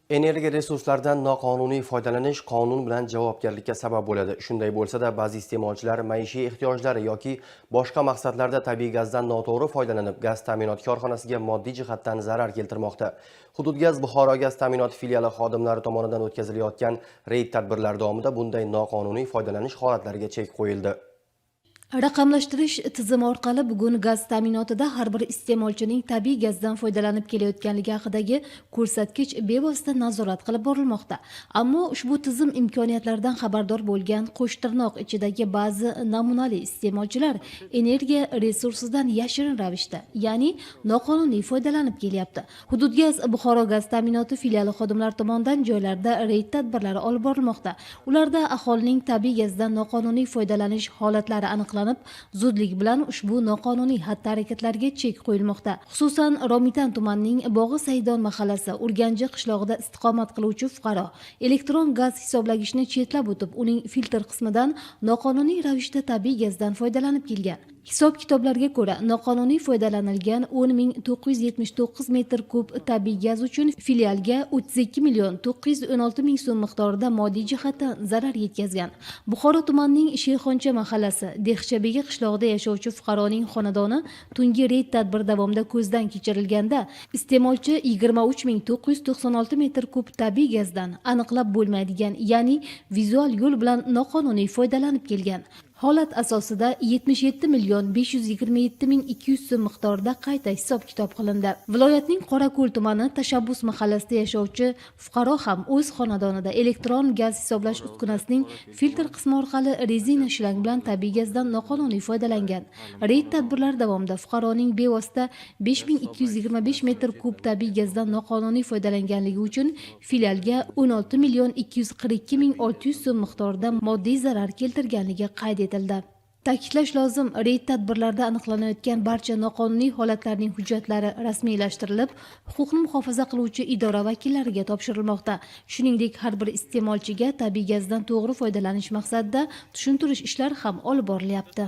Energiya resurslaridan noqonuniy foydalanish qonun bilan javobgarlikka sabab bo'ladi. Shunday bo'lsa-da, ba'zi iste'molchilar maishiy ehtiyojlari yoki boshqa maqsadlarda tabiiy gazdan noto'g'ri foydalanib, gaz ta'minoti korxonasiga moddiy jihatdan zarar keltirmoqda. Hududgaz Buxoro gaz ta'minoti filiali xodimlari tomonidan o'tkazilayotgan reyd tadbirlari davomida bunday noqonuniy foydalanish holatlariga chek qo'yildi. Raqamlashtirish tizimi orqali bugun gaz ta'minotida har bir iste'molchining tabiiy gazdan foydalanib kelayotganligi haqidagi ko'rsatkich bevosita nazorat qilib borilmoqda. Ammo ushbu tizim imkoniyatlaridan xabardor bo'lgan qo'shtirnoq ichidagi ba'zi namunali iste'molchilar energiya resursidan yashirin ravishda, ya'ni noqonuniy foydalanib kelyapti. Hududgaz Buxoro gaz ta'minoti filiali xodimlari tomonidan joylarda reyd tadbirlari olib borilmoqda. Ularda aholining tabiiy gazdan noqonuniy foydalanish holatlari aniqlanib, zudlik bilan ushbu noqonuniy xatti-harakatlarga chek qo'yilmoqda. Xususan, Romitan tumanining Bog'i Saydon mahallasi Urganji qishlog'ida istiqomat qiluvchi fuqaro elektron gaz hisoblagichni chetlab o'tib, uning filtr qismidan noqonuniy ravishda tabiiy gazdan foydalanib kelgan. Hisob-kitoblarga ko'ra, noqonuniy foydalanilgan 10 979 metr kub tabiiy gaz uchun filialga 32 million 916 ming so'm miqdorida moddiy jihatdan zarar yetkazgan. Buxoro tumanining Shayxoncha mahallasi Dehchabegi qishlog'ida yashovchi fuqaroning xonadoni tungi reyd tadbiri davomida ko'zdan kechirilganda, iste'molchi 23 996 metr kub tabiiy gazdan aniqlab bo'lmaydigan, ya'ni vizual yo'l bilan noqonuniy foydalanib kelgan. Holat asosida 77 million 527 ming 200 so'm miqdorida qayta hisob-kitob qilindi. Viloyatning Qorako'l tumani Tashabbus mahallasida yashovchi fuqaro ham o'z xonadonida elektron gaz hisoblash uskunasining filtr qismi orqali rezina shlang bilan tabiiy gazdan noqonuniy foydalangan. Reyd tadbirlari davomida fuqaroning bevosita 5225 metr kub tabiiy gazdan noqonuniy foydalanganligi uchun filialga 16 million 242 ming 600 so'm miqdorida moddiy zarar keltirganligi qayd etildi. Ta'kidlash lozim, reyd tadbirlarida aniqlanayotgan barcha noqonuniy holatlarning hujjatlari rasmiylashtirilib, huquqni muhofaza qiluvchi idora vakillariga topshirilmoqda. Shuningdek, har bir iste'molchiga tabiiy gazdan to'g'ri foydalanish maqsadida tushuntirish ishlari ham olib borilyapti.